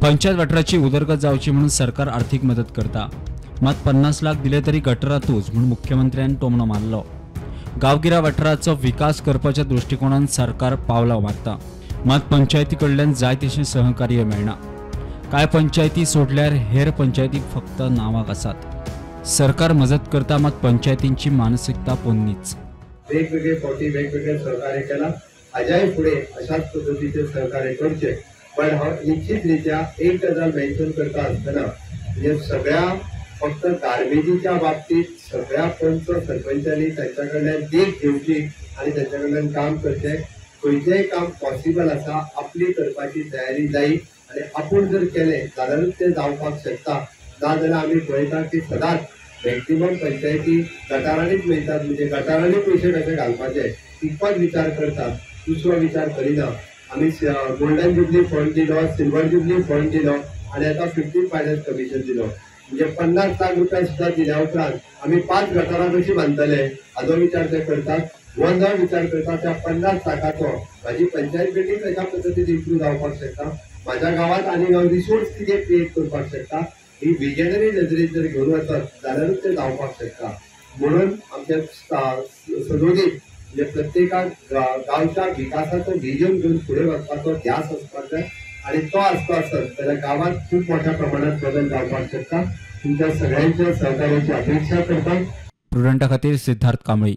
पंचायत वाठाराची उदरगत जावची म्हणून सरकार आर्थिक मदत करता, मात 50 लाख दिले तरी गटरातूच म्हूण मुख्यमंत्र्यान टोमणो मारलो. गांवगिऱ्या वाठाराचो विकास करपाच्या दृष्टिकोनान सरकार पावलां मारता, मात पंचायती कडल्यान जाय तशें सहकार्य मेळना. कांय पंचायती सोडल्यार हेर पंचायती फक्त नांवाक आसात. सरकार मजत करता, मात पंचायतींची मानसिकता पोन्नीच. वेगवेगळे फावटी वेगवेगळे सहकार्य केला, हाज्याय फुडें अशाच पद्दतीचे सहकार्य करचे. पण हांव निश्चित रित्या एक गजाल मेन्शन करता आसतना, म्हणजे सगळ्या फक्त गार्बेजीच्या बाबतीत सगळ्या पंच सरपंचांनी तांच्या कडल्यान देख घेवची आनी तांच्या कडल्यान काम करचें. खंयचेंय काम पॉसिबल आसा, आपली करपाची तयारी जायी आनी आपूण जर केलें जाल्यारूच तें जावपाक शकता. नाजाल्यार आमी पळयता की सदांच मॅक्सिमम पंचायती गटारांनीच वयतात, म्हणजे गटारांनी पयशे कशे घालपाचे तितकोच विचार करतात, दुसरो विचार करिना. आमी गोल्डन जुबली फंड दिलो, सिल्वर जुबली फंड दिलो आनी आतां 15 फायनान्स कमिशन दिलो. म्हणजे 50 लाख रुपया सुद्दां दिल्या उपरांत आमी 5 गटारां कशी बांदतले हाजो विचार ते करतात. वन विचार करता त्या 50 लाखाचो म्हाजी पंचायत बिल्डींग कशा पद्दतीन इम्प्रूव जावपाक शकता, म्हाज्या गांवांत आनी हांव रिसोर्स कितें क्रिएट करपाक शकता, ही विजनरी नजरेन जर घेवन वचत जाल्यारूच तें जावपाक शकता. म्हणून आमच्या सदोदीत म्हणजे प्रत्येकाक गांवच्या विकासाचो विजन घेवन फुडें वचपाचो ध्यास आसपाक जाय आनी तो आसतो आसत जाल्यार गांवांत खूब मोठ्या प्रमाणात बदल जावपाक शकता. तुमच्या सगळ्यांच्या सहकार्याची अपेक्षा करता. प्रुडंटा खातीर सिद्धार्थ कांबळी.